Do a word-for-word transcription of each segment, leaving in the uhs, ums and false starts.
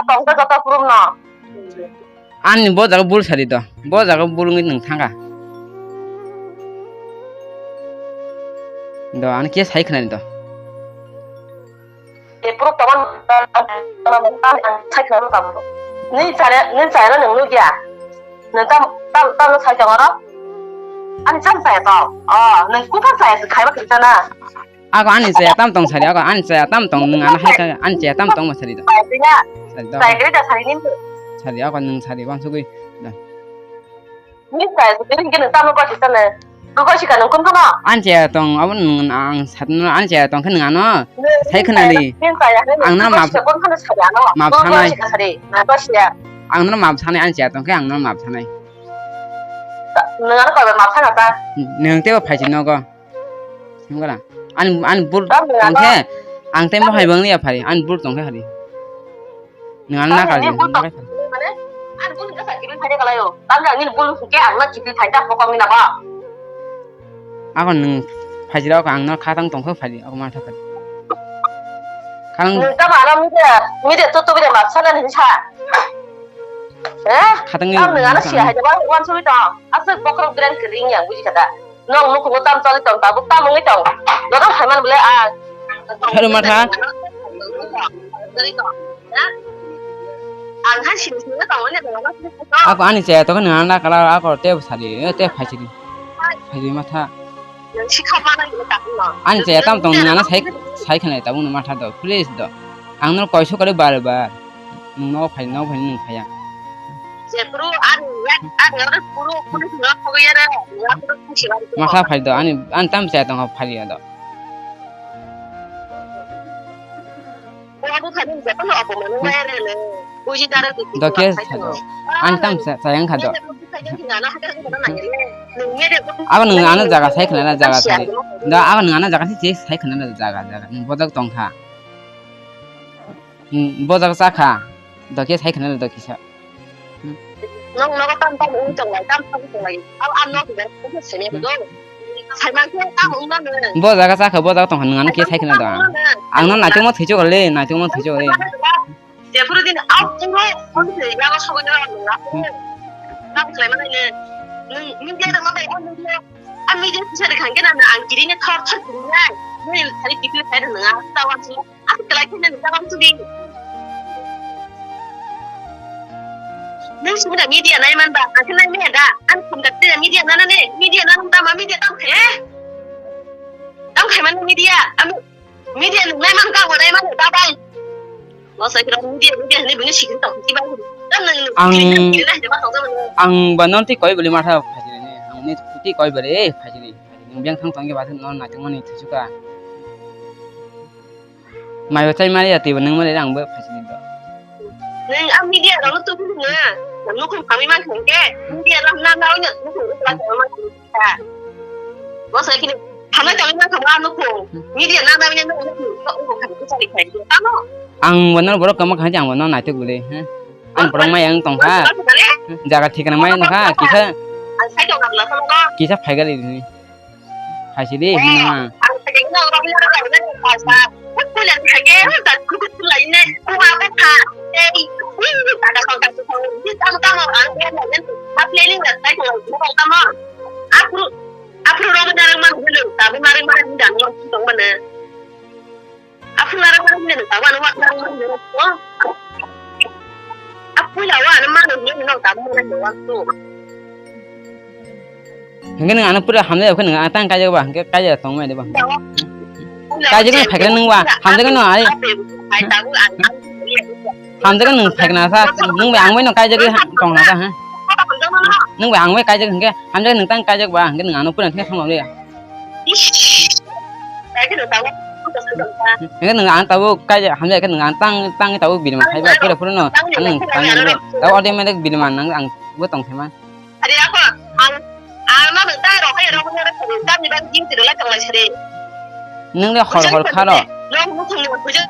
tongsa joto proof no. Ani bo jaga bul sari do. Bo jaga bul wngwi nwng thangkha. Do ani khe sai khwnani do. E proof tongma sai khwnani tamo. Ni chaya, ni chaya nwng nugya. Nwng tam, tam, tam sai tongaro. Ani cham chaya tong. Oh, nwng kung kam chaya khaiba khwchana. Ako ani chaya tam tong sari, ako ani chaya tam tong, nwng ano hai kha, ani chaya tam tong ma sari do. Chaya twi na. Sari do. Chaya twi da sari ni. Sari ako nwng sari wansugwi. Da. Ni chaya twi ni khe nwng tam no kosi sane. No kosi ka nwng kun kono. Ani chaya tong, abo nwng ang sat no ani chaya tong khe nwng ano. Ni sai khwnani. Ni chaya ni. Ang no map. Kosi ka kun kono sari ano. Map sanai. Kosi ka sari. Na kosi ya. Ang no map sanai ani chaya tong khe ang no map sanai. Nwng ano koi map sana ta. Nwng tebo phai si nogo. Himgala. Ani, ani bul tongkhe, ang tei mohai bangli ya phari, ani bul tongkhe hari. Nwng ano nakal di, nakal phari. Mane, ani bul hwnkhe sa kibil phai kalaio. Tamni ang nini bul hwnkhe ang no kibil phai ta bokong ni nabo. Ako nwng phai jirok ang no khatang tongkhe phari, ako ma tha phari. Khatang. Nwng tamo ano media, media to to bide map sana ni sa. Eh? Khatang ni. Ang nwng ano sa. Siya hai jaba wan sui to. Aswk bokhorok brand kering yang buji kata. Nong nukhungo tam choli tong, tabuk tam wngwi tong. Joto phaimani bwle a. Hello, Matha. Ang hai sini sini tong wngya tong. Ako ani chaya tokhe nang anda kala ako te sadi, te phaisidi. Phaisidi Matha. Nang sikha mana ini tak no. Ani chaya tam tong nang ana sai, sai khana tabuk no Matha do, please do. Ang no koiso kare bar bar. Nwng nogo phai, nogo phai nwng phaiya. Je bro, ani yak, ani oro bro, police no thogwi ya re, ya bro, thung si bari. Matha phai do, ani, ani tam chaya tong phai ya do. Bo abo thani je kono abo mano ya re le. Buji dare tu. Do ke sa do. Ani tam chaya, chaya wngkha do. Abo nwng ano jaga sai khna na jaga sai. Do abo nwng ano jaga sai khna na jaga jaga. Nwng bodak tongkha. Hmm, bo jaga chakha. Dokhe sai khna dokhe sa. Hmm. Nong nogo tam tam ung tonglai, tam tam tonglai. Aw, ang nok ber ko sene do. Sai man ko tam ung na ne. Bo jaga chakha, bo jaga tongkha, nwng ano khe sai khna do. Ang no naitok ma thwichok le, naitok ma thwichok le. Jephuru din aw puro puro se yago sogo na nwng. Tam khlai ma ne. Nwng, nwng je ma bai, nwng je. Ang media kisa de khangke na ang kiri ne thor thor kiri nai. Nwng khali kiri khai nwng a, ta wa si. Ang kelai khe nang jabang sudi. Nang sumda media nai man ba, ang khe nai maya da, ang khum da te media nana ne, media nana da ma media tam khe. Tam khe man media, ang media nai man ka wa nai man da bai. Lo sai kira media, media ni bini sikri tam ki ba. Tam nang Ang, kiri nai jaba tong jaba. Ang ba non ti koi beli Matha phajini, ang ni ti koi beli phajini. Nung biang thang tongya ba no naitok mani thusuka. Mai bo chai mari ya twi bo nung mari ang bo phasini do. Nung a media rok no tubu nung na. Nung khum kami man khum ke. Media rok na na nya nung khum ukla khum man khum ka. Bo sai kini khamai kami man khum a nung khum. Media na na nya nung khum ko khum kami ko chari khai. Tamo. Ang bo no borok kama khai ang bo no naitok bole. Ang borok mai ang tongkha. Jaga thikna mai nokha kisa. Ang sai tong na ko. Kisa phaigali ni. Phaisidi, hinwi ma. Aphuru rok narang man gulu, tabu narang man gulu, tong mana. Aphuru narang narang nini tabo ano wak narang narang nini tabo. Aphuru lawa ano mano nini no tabo mana no wak tu. Hingke nung ano pura hamjak khe nung atang kaijak ba hingke kaijak tong mai de ba. Kaijak nung phaikre nung ba hamjak nung ai. Hamjak nung phaikna sa nung ba ang bai no kaijak tong na sa ha. Nung ba ang bai kaijak hingke hamjak nung tang kaijak ba hingke nung ano pura thik samlo ya. Hingke nwng ang tabuk kaijak hamjak khe nwng ang tang tang tabuk bini ma khaiba pura pura no ang nwng tang nwng tabuk automatic bini ma nang ang bo tong thema. Ari ako ang ang ma nwng tang rok hai rok nwng rok tang ni bang jing tiro lai tong lai sari. Nwng le hor hor kharo. Nwng nwng thung ni bujak.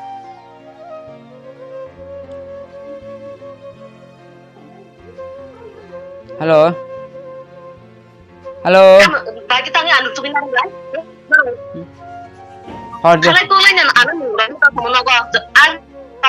Hello. Hello. Bagi tangi anu tukin nang lai. Hor de. Khalai ko lai nan anu nang ran ta mo na ga. Ang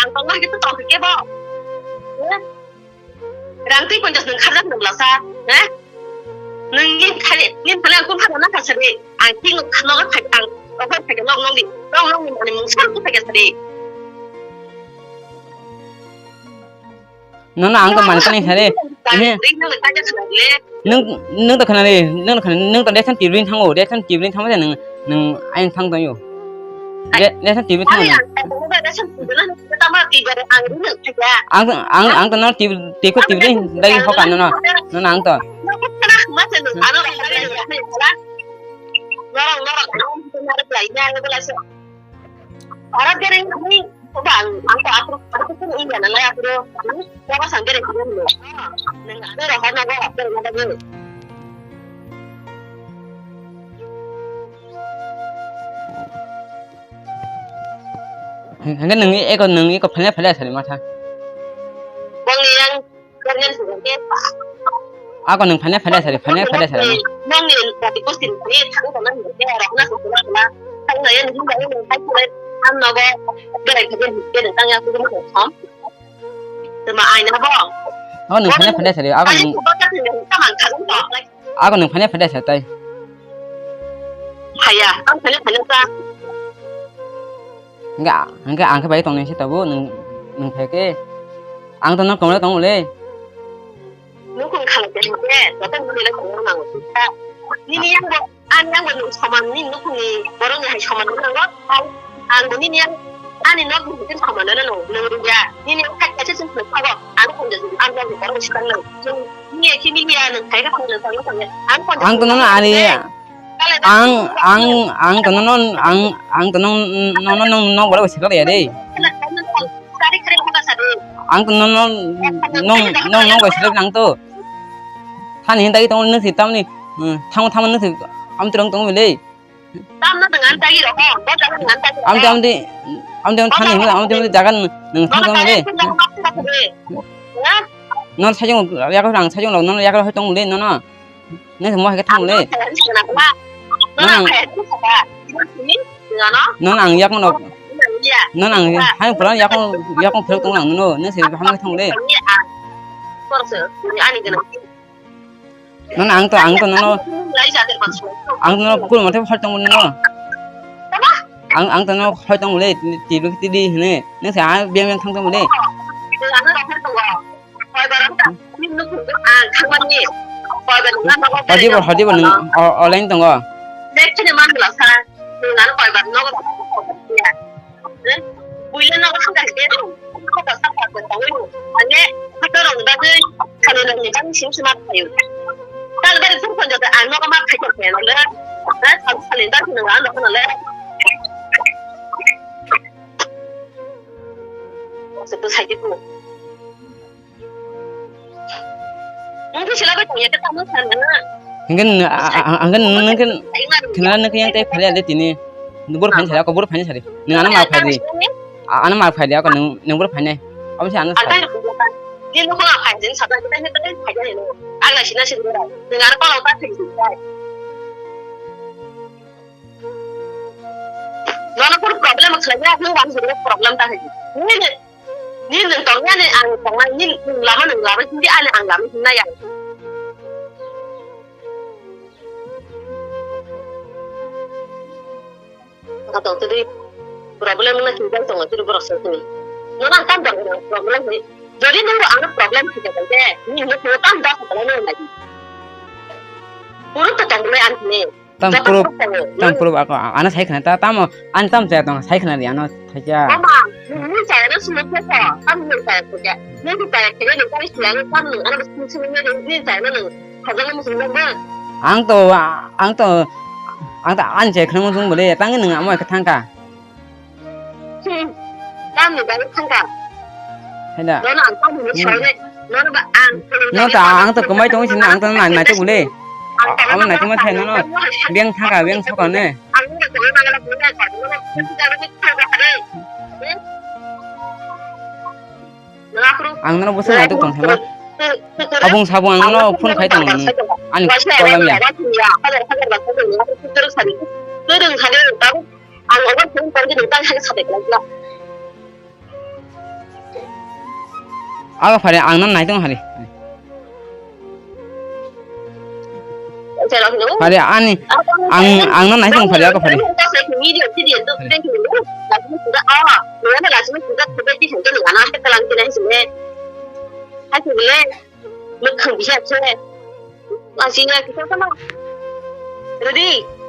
ang tongma hai khe tong khe bo. Rang twi ponchas nwng kharjak nwng lasa, he? Nwng nin khani, nin khani ang kun khana nang kha sari. Ang tin khano phai ang, okhor phai nok nok di. Nok nok ni mani mung sal phai sari. Nono ang to mani tani sari. He. Nwng, nwng to khana di, nwng to khana, nwng to desan tibri thango, desan tibri thango nwng, nwng ain thang tong yo. Re-, reason T V thang. Ang, ang, ang to no T V, T V, T V dai hoka no, no, no, ang to. Baba sang bere kudu no. Nang ado rohor na go, bere na go. Hingke nungni eko, nungni eko phaina phaina sari matha. Bongni yang Ako nung phaina phaina sari, phaina phaina sari. Nongni rati kustin ni thang tongna hingke rok na sokna sokna. Thang na yang hingke yang thang tongna ham nogo. Berai khaje hingke tang yang kudu mo thom. Tuma aina bo. Ako nung phaina phaina sari, ako nung. Ako nung phaina phaina sari tai. Haya, ang phaina phaina sa. Hingke, hingke ang khe bai tongnai se tabuk nung, nung phai khe. Ang to no tongna tong le. Nukung khala khe hingke, joto nini le tongna nango. Nini yang bo, ang yang bo nung soman ni nukung ni borok ni hai soman nango. Ang bo nini yang ani nok ni hingke soman no nung, nung rungya. Nini yang khat kaisa sung nung phago. Ang kong de ang nok ni borok ni sikang nung. Nini ya kini ya nung khai kha nung tongna tongya. Ang kong de. Ang to no ani. Ang, ang, ang to no, no, ang, ang to no, no, no, no, no, borok sikla ya dei. Ang to no, no, no, no, no, sikla nang to. Thani hinta ki tong nung si tamni, hmm, thang, thang nung si am turang tong bile. Tam na dengan tagi rok, bo jaga dengan tagi. Am te, am te, am te, am thani hinta, am te, am te jaga nung thang tong bile. No sajong, ya ko rang sajong lo, no ya ko tong bile, no, no. Nang se mo hai khe thang le. Nang, nang yak no. Nang hai pura yak no, yak no phel tong nang no. Nang se ham khe thang le. Nang ang to, ang to no. Ang to no kul mate phal tong no. Ang, ang to no phal tong le, ti bi ti di ne. Nang se a biang biang thang tong le. Koi bar wngkha? Nini nukhung ang thangmani. Koi bar wngkha nogo. Hodibo, hodibo nwng o-, online tongo. Bek chini man bwla sa. Nwng ano koi bar nogo. Buile nogo thangkha se. Nogo sa pa ko tawi. Ane hato rong bagwi salo rong ni bang sim sim ma phayu. Tal bari phun phun jata ang nogo ma phai ko phai no le. Ha, salo salo ni bang nwng ano kono le. Maksud tu sakit tu. Hingke n-, a-, a-, a-, hingke n-, hingke n-, khna nang khe yang tei phali ale tini. Bor phani sari, ako bor phani sari. Nang ano ma phadi. A-, ano ma phadi, ako nang, nang bor phani. Abo se ano sari. Nono kunu problem khlai ya, nwng ang jora problem ta hai. Nini, nini nwng tong ya, nini ang tong ya, nini nwng lama nwng lama, hindi ani ang lama hinna ya. Atau tadi problem na hinjang tong, tadi borok sa tini. Nono ang tam tong problem ni. Jadi nwng ang problem hinjang tong de, nini nwng tam da sa lagi. Puro to tong le ang ni. Tam proof, tam proof ako, ano sai khna ta, tamo, an tam chaya tong, sai khna ri, ano, thakia. Mama, nini chaya na Sini kaya, kamu yang kaya kerja. Ini kaya kerja, ini kaya siang, kamu yang anak sini sini ini ini saya ini. Kerja kamu sini mana? Ang to, ang to, ang to anjek nang sung bole, tang nang amo ka thangka. Hmm. Kamu balik thangka. Heda. Nono ang kamu ni sore. Nono ba ang. No ta ang to kumai tong sini ang to nai nai to bole. Amo nai to ma thai nono. Biang thangka, biang soka ne. Ang ni kaya mana mana mana mana. Kita ni kita hari. Ang nono bwswk naitok tong thangma. Habung sabung ang nono phone khai tong ani kolam ya. Abo phari ang nono naitok hari. Hari ani ang ang nono naitok hari ako hari. Ready?